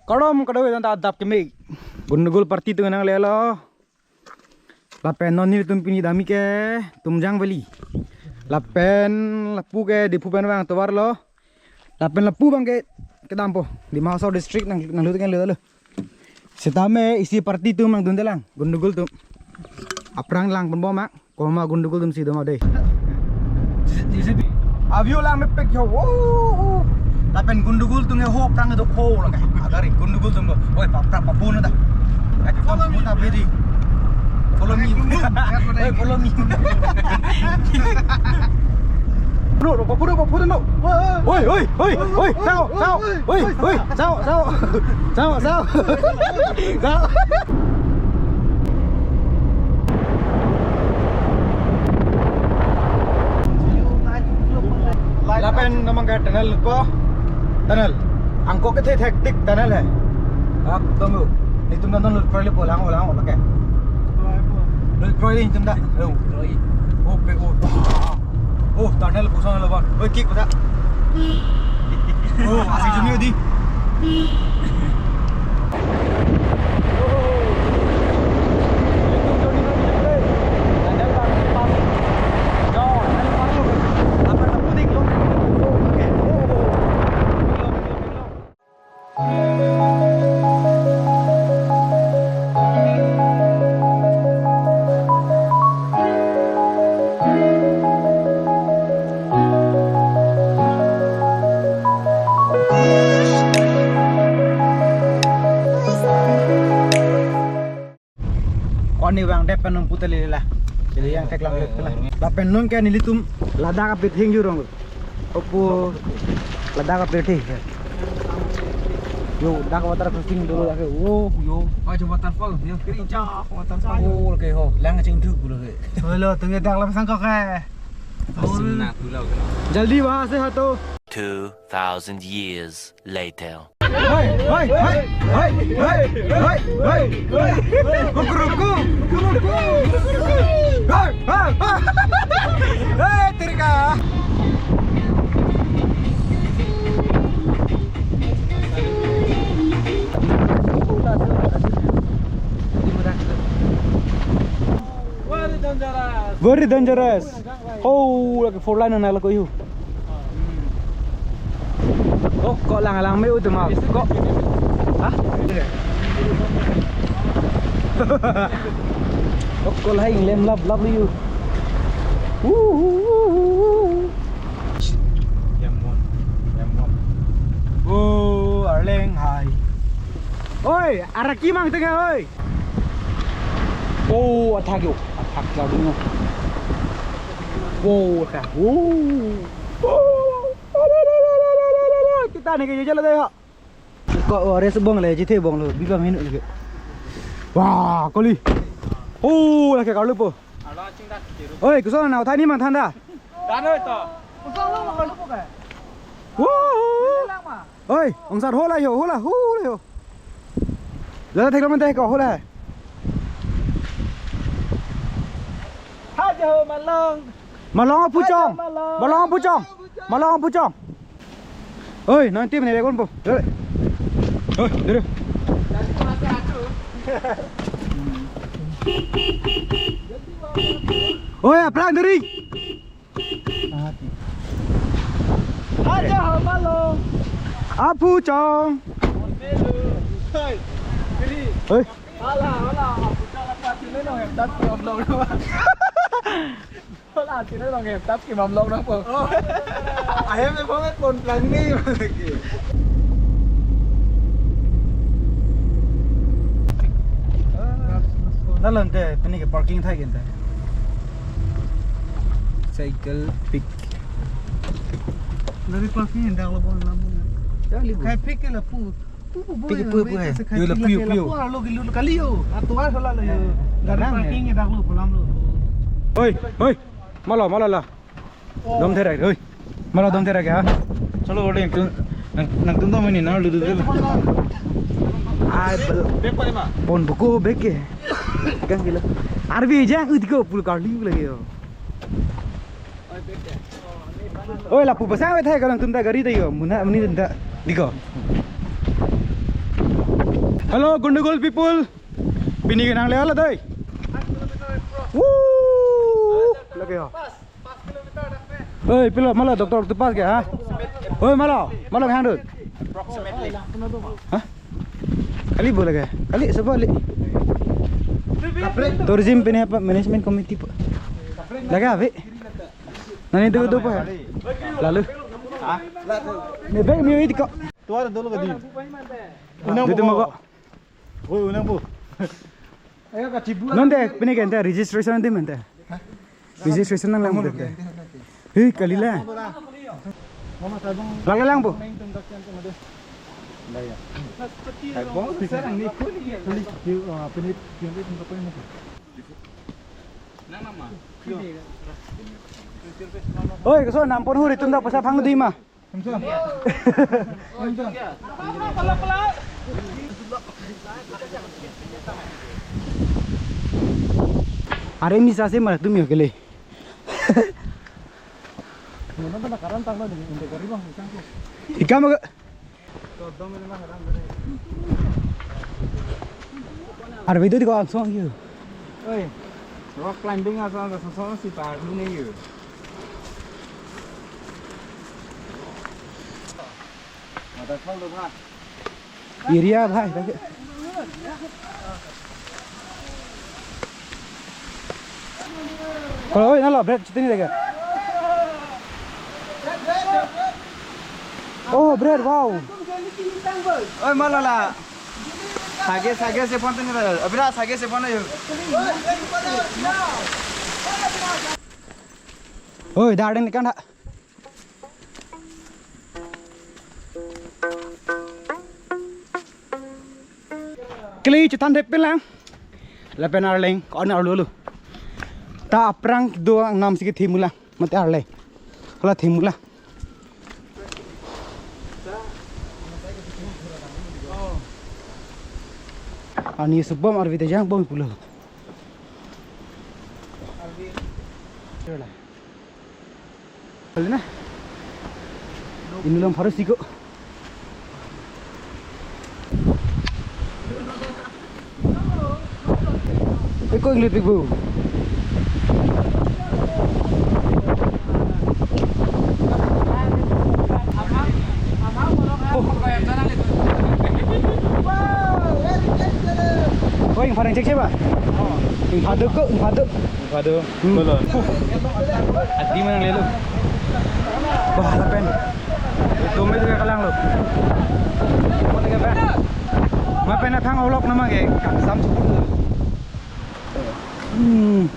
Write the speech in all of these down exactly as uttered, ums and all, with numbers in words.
Kardom kadokave, anta adap keme. Gundugul party atum nanglelo. Lapen non nelitum pini damji ke Tumjang Valley. Lapen lapu ke Diphu pen vang tovar lo. Lapen lapu abang ke kedampo. Dima Hasao district nang, nanglut ke lo. Sitame isi party atum nangdunde lang. Gundugul atum. Aphrang lang pon bom ma. Komat gundugul atum si do ma dei. J C B. A-view lang mepik yo. Wo. Lapen gundugul atum ke ho aphrang do ko lang. Agari gundugul atum ko. Oi, papra papu na da. Follow me. Follow me. Oi, follow me. No, no, papu no, papu no. Oi, oi, oi, oi, sao, sao. Oi, oi, sao, sao. Sao, sao. Sao. Lapen non abang ke tunnel po. Tunnel. Angkok ke the hectic tunnel hai. Ak tomo. Netum non lut kroi le po lang lang oke. Lut kroi netum da. Lo. Kroi. Oh, pe, oh. Oh, tunnel pusong lo bang. Oi, kick pada. Oh, asik jumio di. Ko-an ni vang dep pen nung puta lila. Jadi yang thek lang pela. Lapen non ke nelitum ladak apit hing jurong. Opo ladak apit hing. Yo, dak water crossing dulu lagi. Wo, yo. Oh, cuma waterfall. Yo, kiri cak waterfall. Oh, lagi ho. Lang cing thu pulo ke. Halo, tunggu dak lam sangkok eh. Asim na pulo ke. Jaldi wahan se hato. Two thousand years later. Hei, hei, hei. Kukuruku, kukuruku. Hei, hei, hei. Hei, tirka. Very dangerous. Very dangerous. Oh, lagi four lane na lako yu. Oh, ko lang lang me utum ah. Ko. Hah? Oh, ko lahai lem lap lap yu. Wuh, wuh, wuh, wuh, wuh. Oh, Arleng hai. Oi, araki mang tengah oi. Oh, athak yo, athak jadu yo. Oh, ka. Oh. Kita ne ke jalo dei ha. Ko ore subong le, jithe bong lo, bipa minu lagi. Wah, kali. Oh, lagi kalu po. Oi, kuso na uthai ni mang thanda. Dano ito. Kuso lo kalu po ka. Wah. Oi, ongsar hola yo, hola, hola yo. Lala thek lo mante ko hola. Haja ho Malong. Malong apuchong. Haja Malong. Malong apuchong. Malong apuchong. Oi, nanti mene kon po. Oi. Oi, dulu. Oi, aplang diri. Haja ho Malong. Apuchong. Hei. Hei. Hala, hala, apuchong la pati ne no hem tap ki omlong no. Hala, tine no hem tap ki mamlong no po. Ahem ne phone pon plan ni lagi. Nalante, pini ke parking thai gente. Cycle pick. Gari parking hendak lo bon lam. Jali bu. Kai pick ke lapu. Pu pu boy, pick pu pu hai. Yo lapu yo lapu yo. Lapu arlo gilu kali yo. Atuar sala lo yo. Gari parking hendak lo pulam lo. Oi, oi. Malo, malo la. Dom therak, oi. Malo dom therak ya. Chalo, orde nang, nangtum dom ini na, lu, lu, lu. Ai, bel-, pon buku beke. Kan gila. Arbi jang, uh, tiga puluh kali lagi yo. Oi, lapu pasang wet hai kalau nangtum ta gari ta yo. Muna, muni ta, tiga. Hello, Gundugul people. Pini ke nangle hala dei. Woo! Lagi ho. Oi, pilo, malo doktor tu pas ke, ha? Oi, malo, malo hang dut. Ha? Kali bola ke? Kali sebab li. Tourism pini apa? Management committee po. Lagi apa? Nani tu tu po. Lalu. Ne bek mi itu kok. Tuar dulu ke di. Unang dito po mo ko. Oi, unang po. Ayo ka chibu. Nonte pini ke ente registration ente mente. Registration nang lang ente. Hei, kali la. Lagi lang po. Oi, koson nampon hur itum dak pasa phang di ma. Are misa se mar tum yo kele. Ikam ke. Arve itu di ko angsong yo. Oi, rock climbing asal asal si parlu ne yo. Ada sol do bha. Area bhai, lagi. Kalau oi nalo bread chitin lagi. Oh, bread, wow. Oi, malo la. Sage, sage se phone tini ta. Abira sage se phone yo. Oi, darden kan ha. Kali chutan thep lang. Lapen arleng, ko-an arlo lo. Ta aphrang do nam si ke thimu lang. Mate arleng. Kola thimu lang. Ani subom arvi te jang bom pulo. Kali na. Inulong pharo siko. Eko inglit pibu. Oh. Oh, ingpha dang chek chek ba? Ingpha do ko, ingpha do. Ingpha do. Hmm. Adim nanglelo. Wah, lapen. Itu me juga kalang lo. Ma pen athang olok nama ke kangsam chuput lo. Hmm.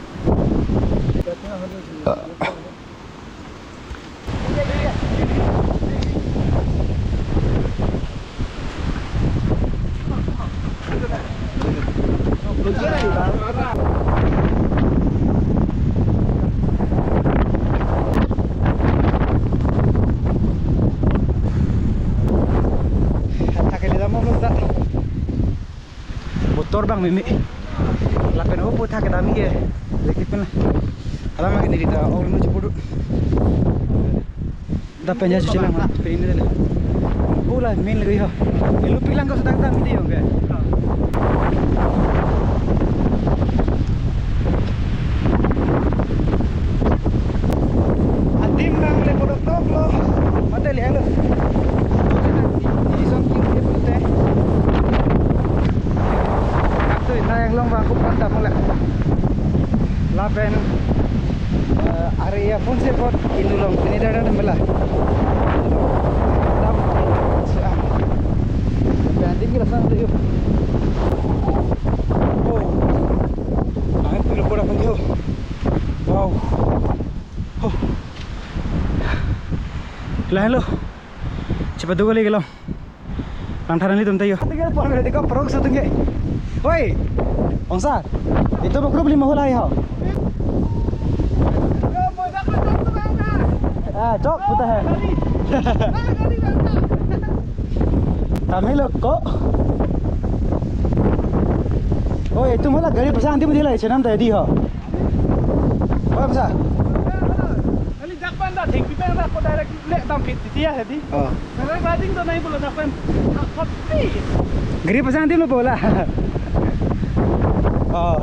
Motor bang mimi. Lapen opo thak kedam ke. Lekit pen. Alam lagi niri ta orang nu chepudut. Da penja chuchi lang ma. Pen ini deh. Bola main lagi ho. Elu pilang ko sedang tam ini yo ke. Adim nang le kodok tok lo. Mate le lo. Ison ki ke pute. Kak tu na yang long ba kupan ta pula. Lapen, eh, area pun se pot Inulong pini dada mela. Dam. Lapen adim kira sang tu yo. Oh. Angin pilo pura pun yo. Wow. Oh. Lahen lo. Cepat dua kali kalau. Langtharan ilitum ta yo. Tinggal pon berarti kau perok satu ke. Woi. Ongsa. Itu mau grup lima hulai ho. Ah, chok puta hai. Kami lo kok. Oh, itu malah gari pesan tim dia lah, senam tadi ho. Apa pesan? Kali jak pen ta thengpi pen ta ko direct le dam pit titi ya tadi. Oh. Direct riding to nai pulo jak pen. Kopi. Gari pasang dilo bola. Oh.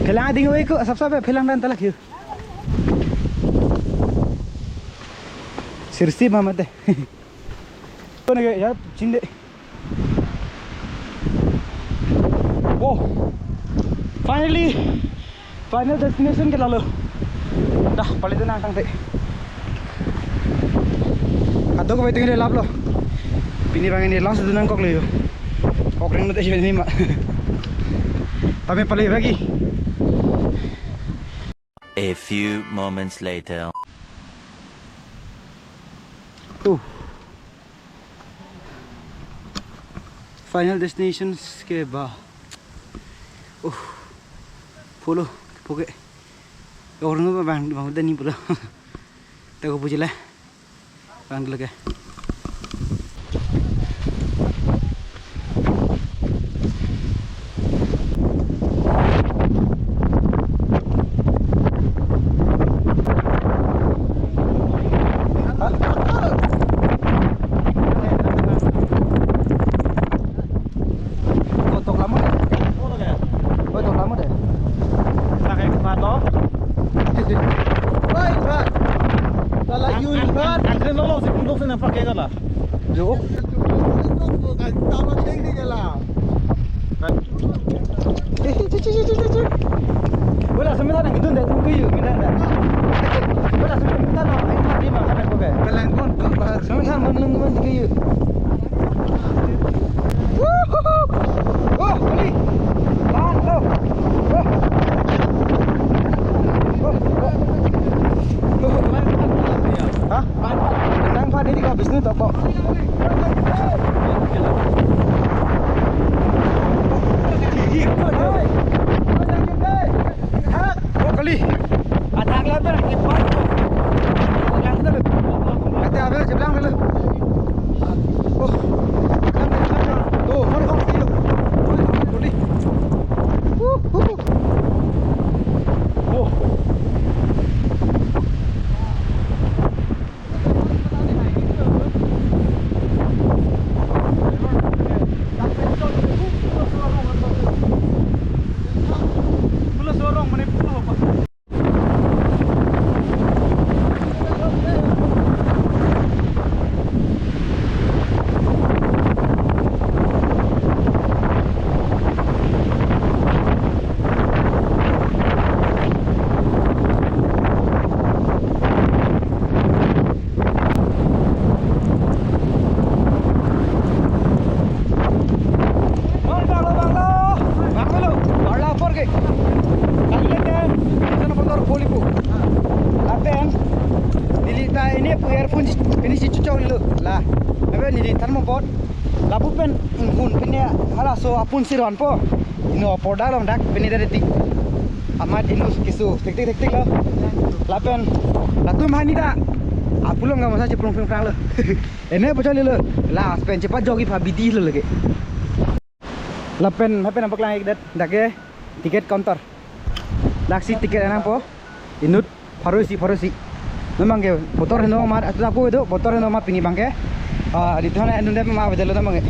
Phelang ading oi ko, sap sap phelang dan talak yu. Sirsi mamate. Kone ke ya chinde. Oh, finally, final destination ke lalo. Dah, pali tu nang tangte. Kadokave tinggal lap lo. Pini bang ini last tu nangkok lo yo. Okreng lo te ini ma. Tapi pali bagi. A few moments later. Uh. Final destinations ke ba. Uh. Pulo, puke. Orang apa bang, bang udah ni pulo. Tahu puji lah. Bang dulu ke. Kotok lama deh. Kotok lama deh. Pakai sepatu. Woi, Pak. Salah yun, Pak. Angkrin lo, lo, si pundok sini pakai kan lah. Yo. Kan tahu ting ting lah. Eh, ci, ci, ci, ci, ci, ci. Wala, sebentar, nang itu ndak tunggu yuk, minta ndak. Wala, sebentar, nang itu di mana kan aku ke? Kalian pun, pun bahas. Sebentar, menung, menung, tunggu yuk. Wuhuhu. Oh, kali. Tahan, oh. Oh. Oh, oh. Hah? Tang pha didi ka bisnu toko. Oh, kali. Athak la ber, ipan ko. Ate abe jeblang belo. Oh. Tuh, mana kau sih? Kali. Uh, uh. Oh. Bang, bang lo, bang lo. Bang lo. Bang lo, lapor ke. Kali lagi, sana motor poli po. Lapen, neli ta ini earphone ini si cucok lo. La, lapen neli than mopot. Lapu pen inghun pen ya, halaso apun si ron po. Ino porda along dak pen ida detik. Amat ino kisu, tik tik tik tik lo. Lapen, latum hani ta. Apulong nggak masa ceplung pring prang lo. Ene bocor lilo. Last pen cepat jogi pha bidi lo lagi. Lapen, lapen apa kelang ik dat, dak ke tiket counter. Dak si tiket nangpo. Inut pharo isi, pharo isi. Non abang ke motor heno amat, atu aku itu motor heno amat pini abang ke. Ah, di thana anu dep ma bejalo non abang ke.